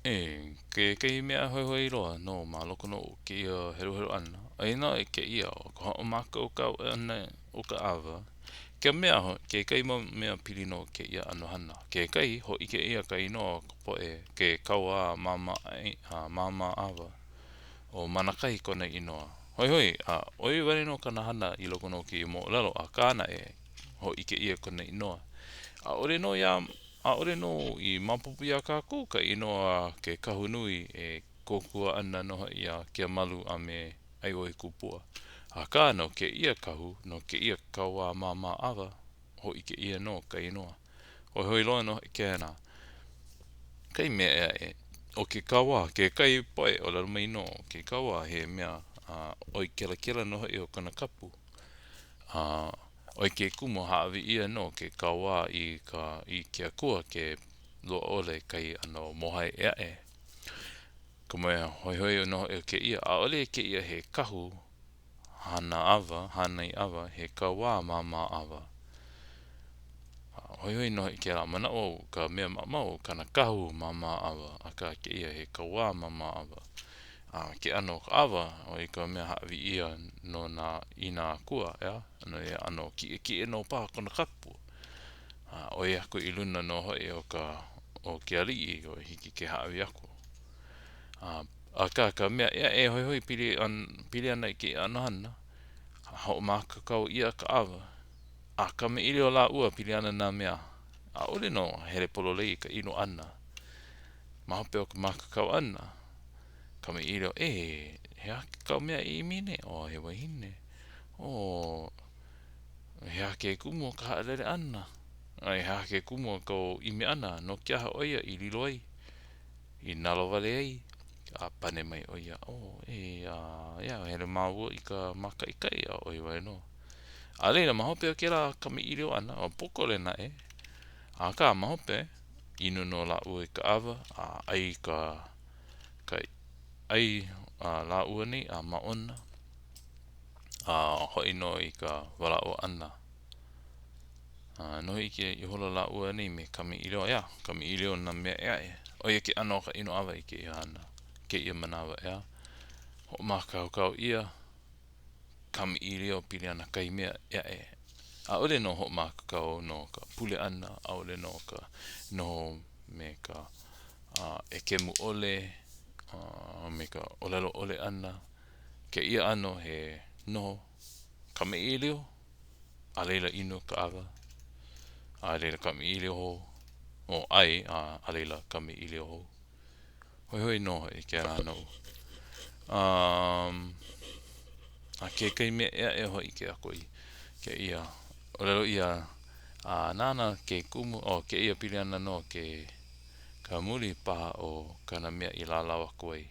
E, kekahi mea hoihoi loa nō ma loko nō o kēia heluhelu ʻana, ʻo ia nō kēia ʻo ka hoʻomākaukau ʻana o ka ʻawa, ka mea kekahi mau mea pili no kēia ʻano hana. Kekahi, hōʻike ʻia ka inoa o ka poʻe ke kauā māmā māmā ʻawa, ʻo Manakahi kona inoa. Hoihoi, a ʻo ia wale nō kāna hana i loko nō o kēia moʻolelo, akā naʻe, hōʻike ʻia kona inoa. ʻAʻole nō iā ʻAʻole nō i maopopo iā kākou ka inoa a ke kahu nui e kōkua ana nō hoʻi iā Keamalu a me ʻAiʻuohikupua. Akā, no kēia kahu, no kēia kauā māmā ʻawa, hōʻike ʻia nō ka inoa. Hoihoi loa nō hoʻi kēnā. Kahi mea ʻē aʻe, ʻo ke kauā, kekahi poʻe ʻōlelo mai nō, ke kauā he mea a ʻoi kelakela nō hoʻi o kona kapu. A ʻo ke kumu hāʻawi ʻia nō ke kauā i ka i ke akua ke loaʻa ʻole kahi ʻano mōhai ʻē aʻe. Ka mea hoihoi nō hoʻi o kēia, ʻaʻole kēia he kahu hana ʻawa, hānai ʻawa, he kauā māmā ʻawa. Hoihoi nō hoʻi kēlā manaʻo au, ka mea maʻamau, kana kahu māmā ʻawa, akā kēia he kauā māmā ʻawa. A ke ʻano o ka ʻawa, ʻo ia ka mea hāʻawi ʻia no nā i nā akua, ʻeā? No ia ʻano kiʻekiʻe nō paha kona kapu. A ʻoi aku i luna nō hoʻi o ka o ke aliʻi, ʻo hiki ke hāʻawi aku. A akā ka mea ʻē aʻe hoihoi pili an pili ana i kēia ʻano hana, hoʻomākaukau ʻia ka ʻawa, a kamaʻilio lāua pili ana nā mea, ʻaʻole nō hele pololei ka inu ʻana. Ma hope o ka mākaukau ʻana, kamaʻilio, E, he aha kāu mea e ʻimi nei? Oh, he wahine. Oh, he aha ke kumu o ka haʻalele ʻana? A he aha ke kumu o kou ʻimi ʻana? No ke aha ʻo ia i lilo ai? I nalowale ai? A pane mai ʻo ia, Oh, e, a, ia, hele māua i ka mākaʻikaʻi, a ʻo ia wale nō. A laila, ma hope o kēlā kamaʻilio ʻana, ʻo pōkole naʻe, akā ma hope, inu nō lāua i ka ʻawa, a ʻai ka ka ʻai a lāua nei a māʻona, a hoʻi nō i ka walaʻau ʻana. A noho iki ihola lāua nei me kamaʻilio, ʻeā, kamaʻilio nā mea ʻē aʻe. ʻO ia ke ʻano o ka inu ʻawa i kēia hana, kēia manawa, ʻeā. Hoʻomākaukau ʻia, kamaʻilio pili ana kahi mea ʻē aʻe. ʻAʻole nō hoʻomākaukau no ka pule ʻana, ʻaʻole no ka noho me ka ʻekemu ʻole, a me ka ʻōlelo ʻole ʻana. Kēia ʻano he noho kamaʻilio, a laila inu ka ʻawa, a laila kamaʻilio hou, o ʻai, a laila kamaʻilio hou. Hoihoi nō hoʻi kēlā noʻu. Um, a kekahi mea ʻē aʻe hōʻike aku i kēia ʻōlelo ʻia a nāna ke kumu o kēia pili ana nō ke ka muli paha o kāna mea i lālau aku ai.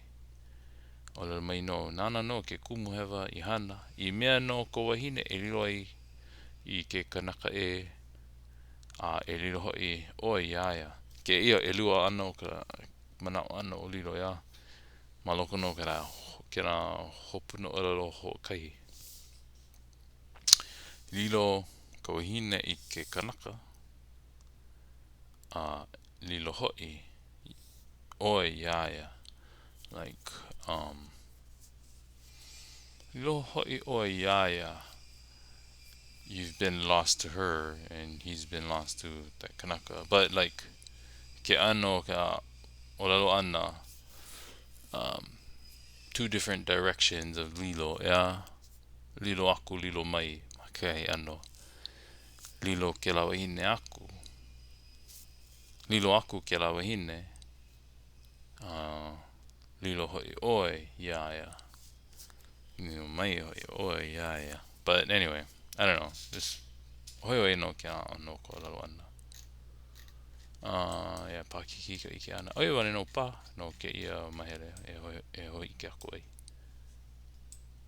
ʻŌlelo mai nō, nāna nō ke kumu hewa i hana, i mea nō kou wahine e lilo ai i ke kanaka ʻē, a e lilo hoʻi ʻoe iā ia. Kēia ʻelua ʻano o ka manaʻo ʻana o lilo, ʻeā? Ma loko nō o kēlā, kēlā hopuna ʻōlelo hoʻokahi. Lilo ka wahine i ke kanaka, a lilo hoʻi ʻoe iā ia. Like, um, lilo hoʻi ʻoe iā ia. You've been lost to her and he's been lost to that kanaka. But like, ke ʻano ka ʻōlelo ʻana, um, two different directions of lilo, ʻeā? Lilo aku, lilo mai ma kekahi ʻano. Lilo kēlā wahine aku. Lilo aku kēlā wahine. A lilo hoʻi ʻoe iā ia. Lilo mai hoʻi ʻoe iā ia. But anyway, I don't know. Just hoihoi nō kēlā ʻano o ka ʻōlelo ʻana. Uh, yeah, paʻakikī ka ʻike ʻana. ʻO ia wale nō paha no kēia mahele e, e hōʻike aku ai.